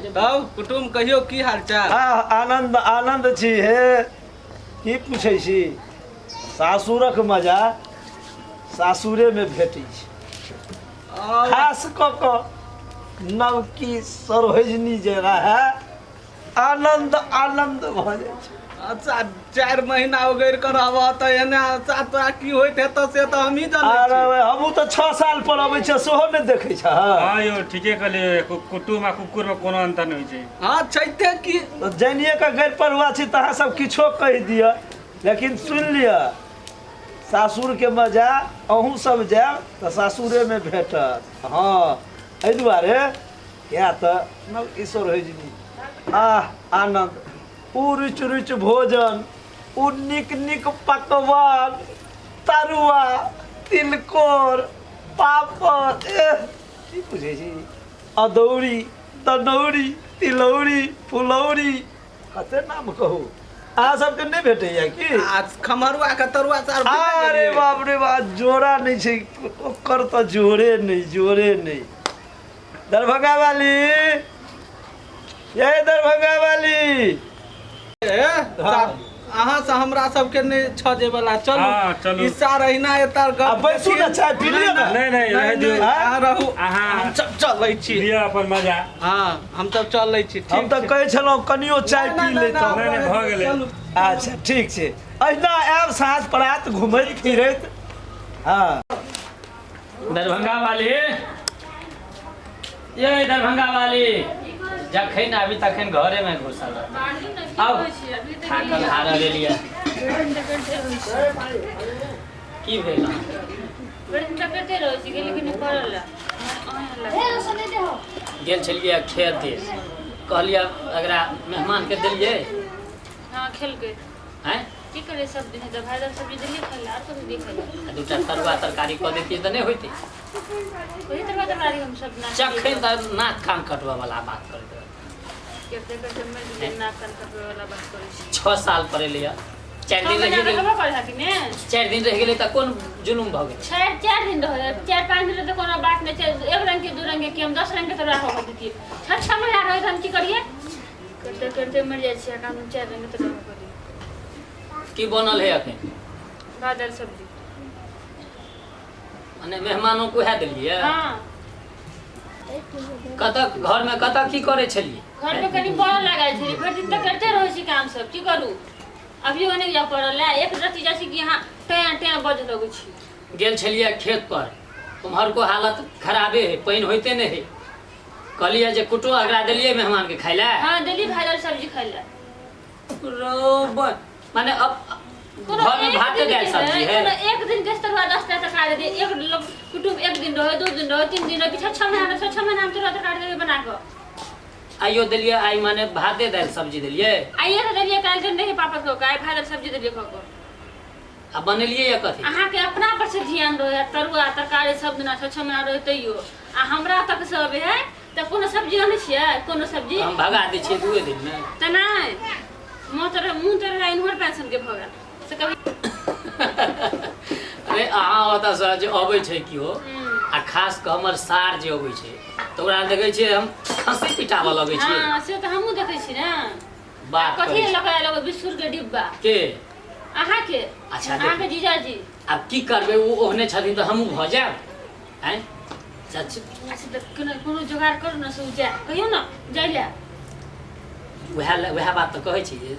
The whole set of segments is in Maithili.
तब कुटुम कहियो की हाल चाल? आ आनंद आनंद छी। हे की पूछै छी, सासुरक मजा सासुरेमे भेटै छै, खास कऽ कऽ नवकी सरोजनी जे रहै आनंद आनंद भऽ जाइ छै। अच्छा 4 महीना उगैर कऽ रहबह तऽ एने अच्छा तोरा की होइत हेतऽ से तऽ हमही जानै अरे छी। हमहूँ तऽ 6 साल पर अबै छियै, सेहो नहि देखै छह। हँ यौ, ठीके कहलियै, कुटुम आ कुकुर मे कोनो अंतर नहि होइ छै। हँ छैते की। तऽ जानिए कऽ गैर परुआ छी तऽ अहाँ सब किछो कहि दिअ, लेकिन सुनि लिअ सासुरके मजा अहूँ सब जायब तऽ सासुरेमे भेटत। हँ एहि दुआरे किया तऽ नवकिशोर होइ आह आनंद, उ रुचि रुचि भोजन, उ नीक नीक पकवान, तरुआ तिलकोर पापड़, एह की बुझै छी, अदौरी दनौरी तिलौरी फुलौरी, कते नाम कहू। अहाँ सबके नहि भेटैया की? आ खमरुआ के तरुआ सार। अरे बाप रे बाप, जोड़ा नहि छै ओकर, तऽ जोड़े नहि, जोड़े नहि। दरभंगा वाली, ये दरभंगा वाली। अहाँ से हमरा सबके नहि छजे वाला। चलू। हाँ, चलू। ई सार अहिना एता गप। आ बैसू ने, चाय पी लिअ ने। नहि नहि, रहै दियौ। अहाँ रहू। अहाँ हम सब चलै छी। लिअ अपन मजा। हाँ हम सब चलै छी। हम ठीक तऽ छै। कहै छलहुँ कनियो चाय नहि, पी नहि, लैतहुँ। नहि, नहि, भऽ गेलै। चलू। अच्छा ठीक छै, अहिना आयब साँझ परात घुमैत फिरैत। हँ दरभंगा वाली, ये दरभंगा वाली, जखन आबी तखन घरे में घुसल रहत। आउ थाकल हारल एलियै की भेल? गेल छलियै खेत दिस, कहलियै एकरा मेहमानके देलियै। हाँ खेलकै। आँय की करे, सब दिन तऽ भात दालि सब्जी देलियै खाइ लए, आर कथी दियै खाइ लए? आ दूटा तरुआ तरकारी कऽ दैतियै तऽ नहि होइतै? वही तरुआ तरकारी हम सब ना। जखन तऽ नाक कान कटबऽ वाला बात करैत रहत। करते करते मरि गेलियै, नाक कान कटबै वाला बात करै छी। 6 साल पर एलैया, 4 छओ दिन महीना रहि गेलै। रहबो करै हथिन ने। 4 दिन रहि गेलै तऽ कोन जुलुम भऽ गेलै? 4 दिन रहै, 4-5 दिन रहै तऽ कोनो बात नहि छै। एक रंग के दू रंग के की, हम 10 रंग के तरुआ कऽ कऽ दैतियै। 6-6 महीना रहै तऽ हम की करियै? करते करते मरि जाइ छियै, काम 4 रंग के तरुआ कऽ दियै। की बनल है अखन? भात दालि सब्जी। मने मेहमानो को उएह देलियै? हाँ। कतऽ घरमे कतऽ की करै छलियै? घर में कनी पड़ल लागल छै, भरि दिन तऽ करते रहै छी काम सब, की करू? अभियो नहि जाय पड़ल है, एक रति जाइ छी कि यहाँ टें टें बजऽ लगै छी। गेल छलियै खेत पर, उम्हरको हालत खराबे है, पानि होइते नहि है। कहलियै जे कुटो अगरा देलियै मेहमानके खाइ लए? हाँ देली, भात दालि सब्जी खाइ लए। रौ माने अब कोनो घरमे एक भाते दिन दालि के सब्जी है, है। कोनो एक दिन के तरुआ 10 टा तरकारी दे, एक लोग कुटुम्ब एक दिन रहे, 2 दिन रहे, 3 दिन रहे, 6-6 महीना, 6-6 महीना हम तरुआ तरकारी देबै बना कऽ। आइयो देलियै? आइ माने भाते दालि सब्जी देलियै? आइए तऽ देलियै, काल्हि तऽ नहीं पापड़ कऽ कऽ, आइ भात दालि सब्जी देलियै कऽ कऽ। आ बनेलियै या कथी? अहाँके अपना पर से ध्यान रहै, तरुआ तरकारी सब दिना 6-6 महीना रहै तैयो, आ हमरा तक से अबै है तऽ कोनो सब्जी अनै छियै? कोनो सब्जी? हम भगा दै छियै 2 दिनमे। तऽ नहि मुँह तर मुँह तर इन्होर पेंशन के भऽ गेल से कभी। अरे अहाँ ओतऽसँ जे अबै छै केओ आ खास कऽ हमर सार जे अबै छै तऽ ओकरा देखै छियै हम खस्सी पिटाबऽ लगै छियै। हाँ से तऽ हमहूँ देखै छी ने। बात कथी करै लऽ छै। कऽ आयल एगो बिस्कुट के डिब्बा? के? अहाँके। अच्छा, देखू। अहाँके जीजाजी। आब की करबै, ओ ओहने छथिन तऽ हमहूँ भऽ जायब? आँय चाची। अच्छा तऽ कोनो कोनो जोगाड़ करू ने, से ओ जाय कहियौ ने जाय लए। उएह लए उएह बात तऽ कहै छी जे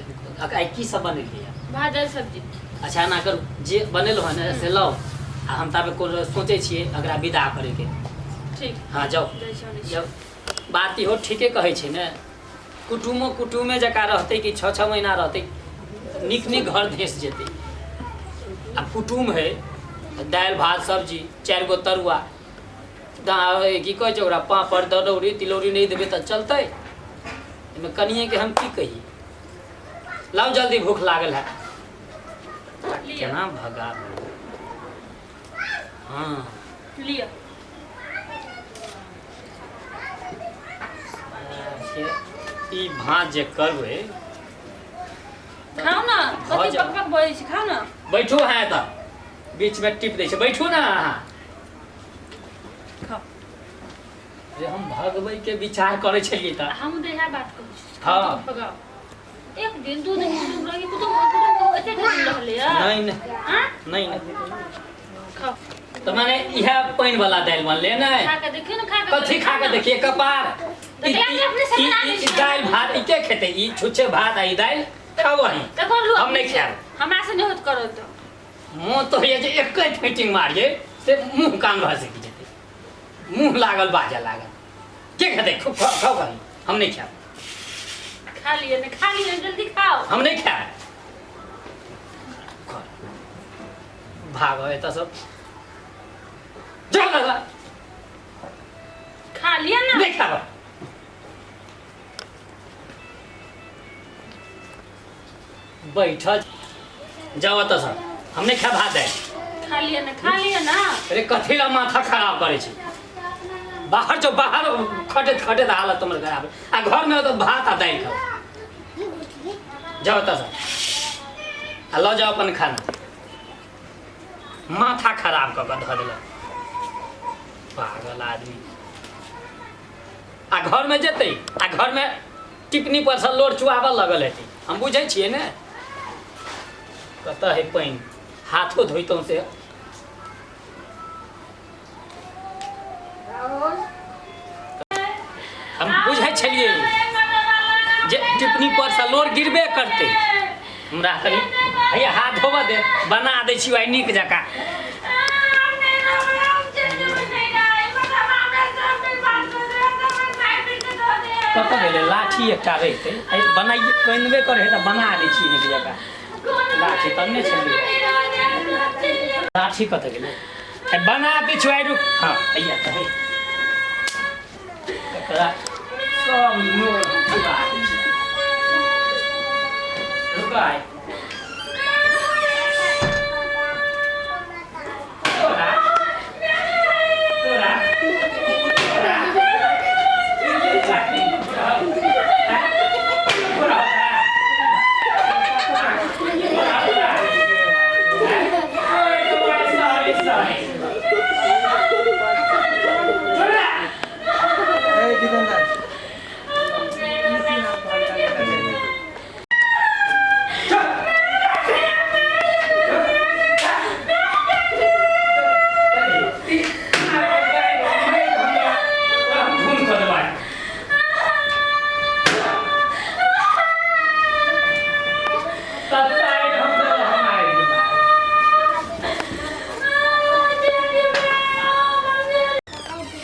आइ की सब बनेलियै? भात दालि सब्जी। अच्छा एना करू, जे बनेलहुँ हँ ने से लाउ, आ हम ताबे कोनो सोचै छियै एकरा विदा करैके। ठीक। हँ जाउ। जाइ छी, अनै छी। जाउ। बात इहो ठीके कहै छै ने, कुटुमो कुटुमे जकाँ रहतै कि 6-6 महीना रहतै, नीक नीक घर धँसि जेतै। आ कुटुम है तऽ दालि भात सब्जी 4 गो तरुआ की कहै छै ओकरा, पापड़ ददौरी तिलौरी नहि देबै तऽ चलतै? एहिमे कनिएके हम की कही? लाउ जल्दी, भूख लागल है। लिअ। केना भगाबू? हाँ लिअ। से ई भाँज जे करबै। खाउ ने। भऽ कथी जाउ। पक पक बजै छी, खाउ ने। बैठू अहाँ तऽ, बीचमे टिप दै छै, बैठू ने अहाँ। खाउ। अरे हम भगबै के विचार करै छलियै तऽ हम तऽ इएह बात कहै छी। हाँ। भगाओ। एक दिन दू दिन कुटुम रही, कुटुम कुटुम एते दिन रहलै हँ? नहीं नहीं। आँ? नहीं नहीं। खाओ। तऽ माने इएह पानि वाला दालि बनलै ने? खा के देखियौ ने, खा के। कथी खा के देखिए कपार? तऽ किया अपने से बना दै छी? दालि भात ई के खेतै? ई छुच्छे भात आ ई दालि खाओ अहीं। तऽ कहलहुँ। हम नहि खायब। हमरा से नहि होत करत तऽ। मुँह तऽ होइए जे एके फेटिंग मारियै से मुँह कान भसकि जेतै, मुँह लागल बाजऽ लागल। के खेतै? खूब खाओ, खाओ कहीं, हम नहि खायब। खा लिअ ने, खा लिअ, जल्दी खाओ। हम नहि खायब। भागो एतऽ सब, जाओ दादा। खा लिअ ने। नहि खायब। बैठल जाओ एतऽ सब, हम नहि खायब भात दालि। खा लिअ ने, खा लिअ ने। अरे कथी ला माथा खराब करै छी? बाहर जो बाहर खटैत खटैत हालत हमर खराब आ घरमे तऽ भात आ दालि खाओ। जाओ एतऽ सब आ लऽ जाओ अपन खाना। माथा खराब कऽ कऽ धऽ देलक पागल आदमी। आ घरमे जेतै आ घरमे टिपनी पर सँ लोर चुआबऽ लगल हेतै, हम बुझै छियै ने। कतऽ है पानि? हाथो धोइतहुँ से हम बुझै छलियै जे टिपनी पर सँ लोर गिरबे करतै। हमरा कनि हैया हाथ धोबऽ दे, बना दै छी आइ नीक जकाँ। कतऽ गेलै लाठी? एकटा रहितै आइ बनाइए कनबे करै तऽ बना दै छी नीक जकाँ। लाठी तब नहि छलियै, लाठी कतऽ गेलै? आइ बना दै छी आइ, रुक। हँ हैया तऽ है, एकरा सब नोर हम चुबा दै छी, रुक आइ। तोरा तोरा तोरा धुन कऽ देबै। तब हम हम आबि गेबै।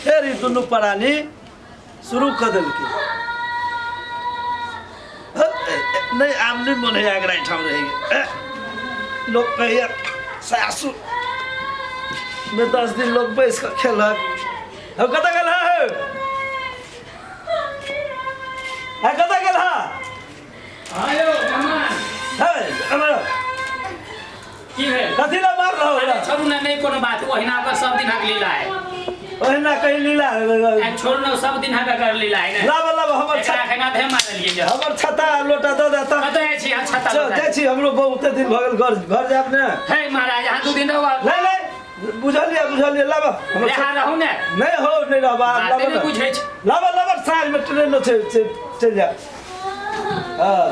फेर ई दुनू प्राणी शुरू कऽ देलकै। नहि, आब नहि मन होइए एकरा एहिठाम रहैके। लोक कहैए सासुर मे 10 दिन लोक बैस कऽ खेलक। हौ, कतऽ गेल हौ? है, कतऽ गेल हँ? हाँ यौ मेहमान। है, एम्हर। की भेल? कथी लए मार रहो? अरे छोड़ू ने, नहि कोनो बात, ओहिना ओकर सब दिनक लीला है। ओहिना कहीं लीला। आइ छोड़ू ने, सब दिनक एकर लीला है ने। लाब लाब हमर एकरा एखन आधे मारलियै जे हमर छत्ता आ लोटा दऽ दे तऽ। कतऽ जाइ छी अहाँ छत्ता चल लोटा? जाइ छी, हमरो बहुते दिन भऽ गेल, घर घर जायब ने। हे महाराज, अहाँ 2 दिन रहू। नहि नहि, बुझलियै बुझलियै, लाब हमर यहाँ रहू ने। नहि हो, नहि रहब आब। बाते लाब नहि ने। बुझै छी। लाब लाब, साँझमे ट्रेन छै, चलि जायब। हँ,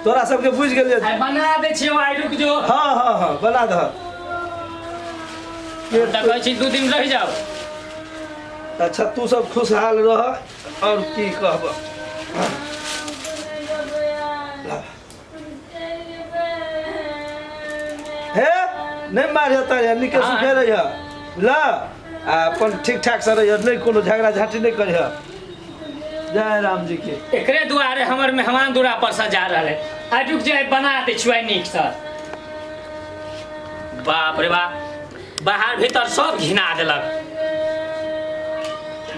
तोरा सबके बुझि गेलियै। आइ बना दै छियौ आइ, रुक जो। हँ हँ हँ, बना दह। हम तऽ कहै छी 2 दिन रहि जाउ। अच्छा, तू सब खुशहाल रह, आओर की कहब। हे, नहि मारिह तारिह, नीके सुखे रहिह बुझल, आ अपन ठीक ठाक से रहिह, नहि कोनो झगड़ा झाँटी नहि करिह। जय राम जी के। एकरे दुआरे हमर मेहमान दूरा पर से जा रहल है। आइ रुक जाय, बना दै छियौ आइ नीक से। बाप रे बाप, बाहर भीतर सब घिना देलक।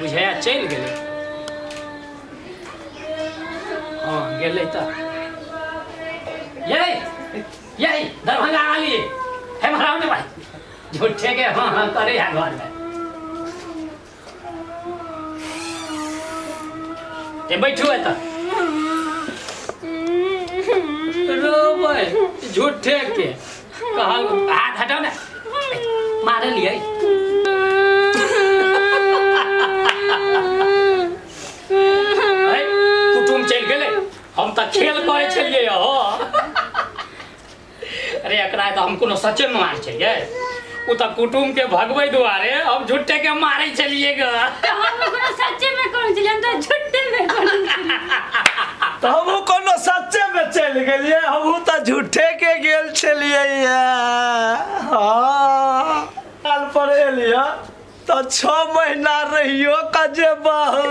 बुझाया चलि गेलै। हँ गेलै तऽ यही यही दरभंगा वाली हे महाराज ने भाई झूठे के। हाँ हाँ करे है घर में ते बैठू एतऽ रोबै झूठे के कहल। हाथ हटाओ ने, मारलियै। खेल करै छलियै हो। अरे एकरा तऽ हम कोनो सच्चे में मारै छलियै, उ तऽ कुटुम के भगबै दुआरे हम झूठे के मारै छलियै ग। तऽ हम कोनो सच्चे में करै छलियै, हम तऽ झूठे में करै छलियै। तऽ हमहूँ कोनो सच्चे में चलि गेलियै, हमहूँ तऽ झूठे के गेल छलियै। हँ, साल पर एलियै तऽ 6 महीना रहियो कऽ जेबहो।